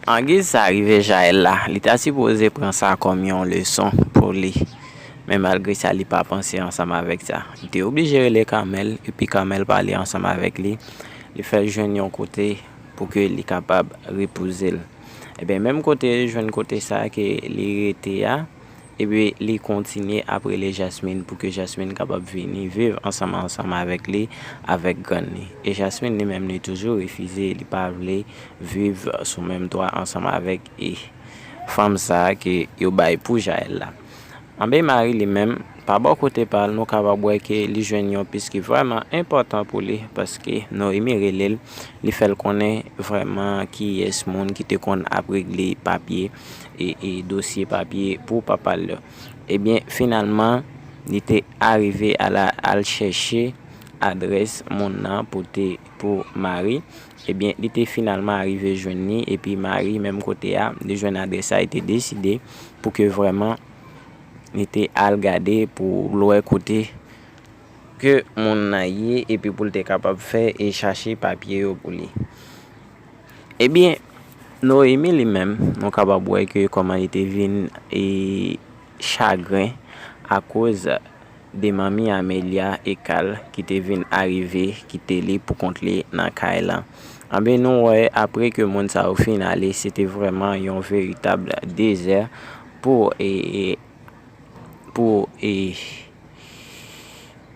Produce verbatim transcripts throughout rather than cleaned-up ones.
Angiz sa rive Jael la, li ta sipoze pran sa kòm yon leson pou li. Men malgre sa, li pa panse ansanm avèk sa. Li te oblije rele Kamèl, epi Kamèl pale ansanm avèk li. Li fè l jwenn yon kote pou ke li kapab repoze l. Ebyen, menm kote, jwenn kote sa ke li rete a, epi li kontinye ap rele Jasmine pou ke Jasmine kapab vini viv ansanm, ansanm avèk li, avèk grann li. E Jasmine li menm, li toujou refize, li pa vle viv sou menm twa ansanm avèk, e, fanm sa a ke yo bay pou Jael la. Anben, Marie li menm, pa bò kote pa l, nou kapab wè ke li jwenn yon pis ki vrèman enpòtan pou li, paske Noémie rele l, li fè l konnen vrèman kiyès moun ki te konn ap regle papye e, e dosye papye pou papa l yo. Ebyen, finalman, li te arive al, al chèche adrès moun nan pote pou Marie. Ebyen, li te finalman arive jwenn li, epi Marie, menm kote a, li jwenn adrès sa, li te deside pou ke vrèman li te al gade pou l wè kote ke moun nan ye, epi pou l te kapab fè e chache papye yo pou li. Ebyen, Noémie li menm, nou kapab wè ke kòman li te vin e chagren akoz de manmi Amelia e Carl ki te vin arive kite li pou kont li nan kay lan. Anben, nou wè, apre ke moun sa yo fin ale, se te vrèman yon veritab dezè pou, e, e, pou, e,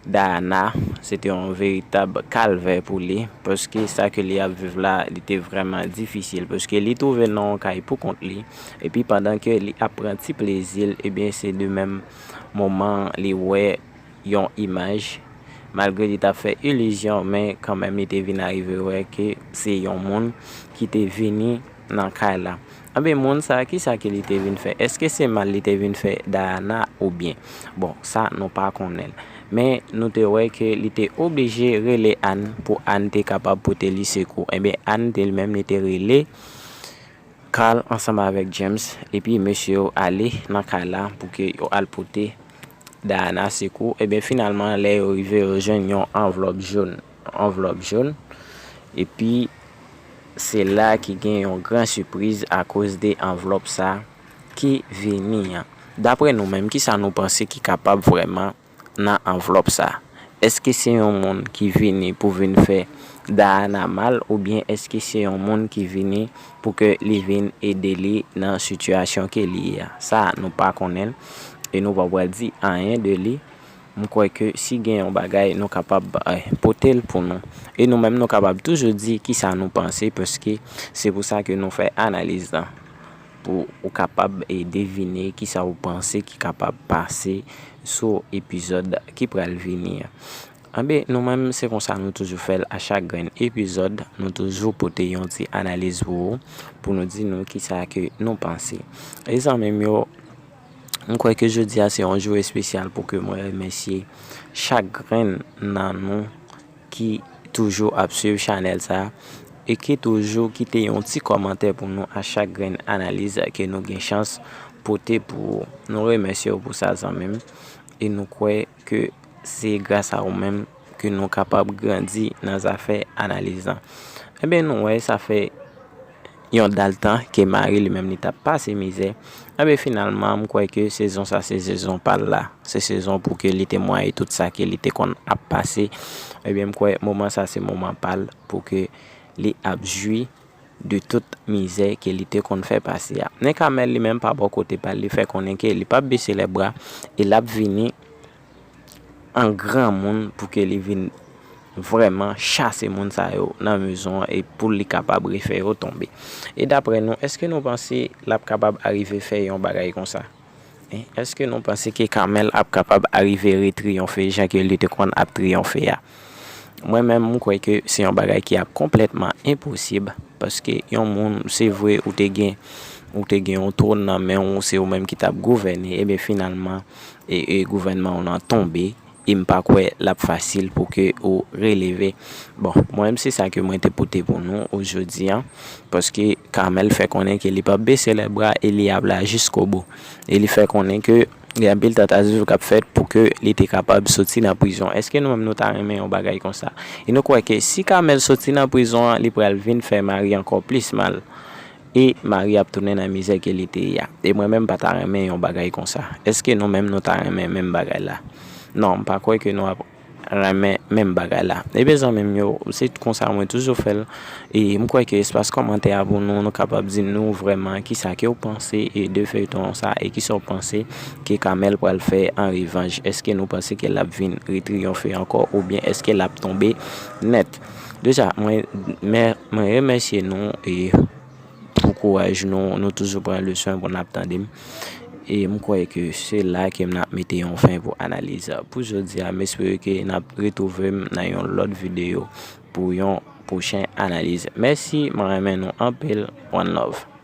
Diana. Se te yon veritab kalvè pou li, paske sa ke li ap viv la, li te vrèman difisil, paske li twouve l nan yon kay pou kont li, epi pandan ke li ap pran ti plezi l, ebyen, se de menm moman li wè yon imaj, malgre li t ap fè ilizyon, men kanmenm li te vin arive wè ke se yon moun ki te vini nan kay la. Anben, moun sa, kisa ke li te vin fè? Èske se mal li te vin fè Diana oubyen? Bon, sa, nou pa konnen l. Men, nou te wè ke li te oblije rele Anne pou Anne te kapab pote li sekou. Enben, Anne te li menm, li te rele Carl ansanm avèk James, epi mesye yo ale nan kay la pou ke yo al pote Diana sekou. Ebyen, finalman, lè yo rive, yo jwenn yon anvlòp jòn. Anvlòp jòn. Epi, se la ki gen yon gran sipriz akoz de anvlòp sa ki vini an. Daprè nou menm, kisa nou panse ki kapab vrèman nan anvlòp sa? Èske se yon moun ki vini pou vin fè Diana mal, oubyen èske se yon moun ki vini pou ke li vin ede li nan sitiyasyon ke li ye a? Sa, nou pa konnen l, e nou pa pral di anyen de li. M kwè ke si gen yon bagay, nou kapab, eh, pote l pou nou. E nou menm, nou kapab toujou di kisa nou panse, paske se pou sa ke nou fè analiz lan, pou ou kapab, eh, devine kisa ou panse ki kapab pase sou epizòd ki pral vini an. Anben, nou menm, se konsa nou toujou fè l a chak grenn epizòd, nou toujou pote yon ti analiz pou ou, pou nou di nou kisa ke nou panse. E zanmi m yo, m kwè ke jodi a se yon jou espesyal pou ke mwen remèsye chak grenn nan nou ki toujou ap swiv chanèl sa a e ki toujou kite yon ti kòmantè pou nou a chak grenn analiz ke nou gen chans pote pou ou. Nou remèsye w pou sa, zanmi m, e nou kwè ke se gras a ou menm ke nou kapab grandi nan zafè analiz lan. Enben, nou wè, sa fè yon dal tan ke Marie li menm li t ap pase mizè. Enben, finalman, m kwè ke sezon sa se sezon pa l la. Se sezon pou ke li temwaye tout sa ke li te konn ap pase. Ebyen, m kwè moman sa se moman pa l pou ke li ap jwi de tout mizè ke li te konn fè pase a. Men Kamèl li menm pa bò kote pa l, li fè konnen ke li p ap bese lè bra e l ap vini an granmoun pou ke li vin vrèman chase moun sa yo nan mezon an e pou li kapab refè yo tonbe. E daprè nou, èske nou panse l ap kapab arive fè yon bagay konsa? Hein? Èske nou panse ke Kamèl ap kapab arive retriyonfe jan ke li te konn ap triyonfe a? Mwen menm, m kwè ke se yon bagay ki ap konplètman enposib, paske yon moun, se vre, ou te gen, ou te gen yon twòn nan men w, se ou menm ki t ap gouvène, ebyen, finalman, e, e gouvènman w lan tonbe, e m pa kwè l ap fasil pou ke ou releve. Bon, mwen menm, se sa ke mwen te pote pou nou ojodi a, paske Kamèl fè konnen ke li p ap bese lè bra e li ap la jiskobou. E li fè konnen ke gen anpil tantativ k ap fèt pou ke li te kapab soti nan prizon. Èske nou menm nou ta renmen yon bagay konsa? E nou kwè ke si Kamèl soti nan prizon an, li pral vin fè Marie ankò plis mal. e Mari ap tounen nan mizè ke li te ye a. E mwen menm m pa ta renmen yon bagay konsa. Èske nou menm nou ta renmen menm bagay la? Non, m pa kwè ke nou ap renmen menm bagay la. Ebyen zanmi m yo, se konsa mwen toujou fè l. E m kwè ke espas kòmantè a pou nou, nou kapab di nou vrèman kisa ke w panse e de feyton sa e kisa w panse ke Kamèl pral fè an revanj. Èske nou panse ke l ap vin retriyonfe ankò oubyen èske l ap tonbe nèt? Deja, mwen, mè- mwen remèsye nou e pou kouraj nou, nou toujou pran leson pou n ap tande m. E m kwè ke se la ke m ap mete yon fen pou analiz pou jodi a. M espere ke n ap retwouve m nan yon lòt videyo pou yon pwochen analiz. Mèsi, mwen renmen nou anpil. One love.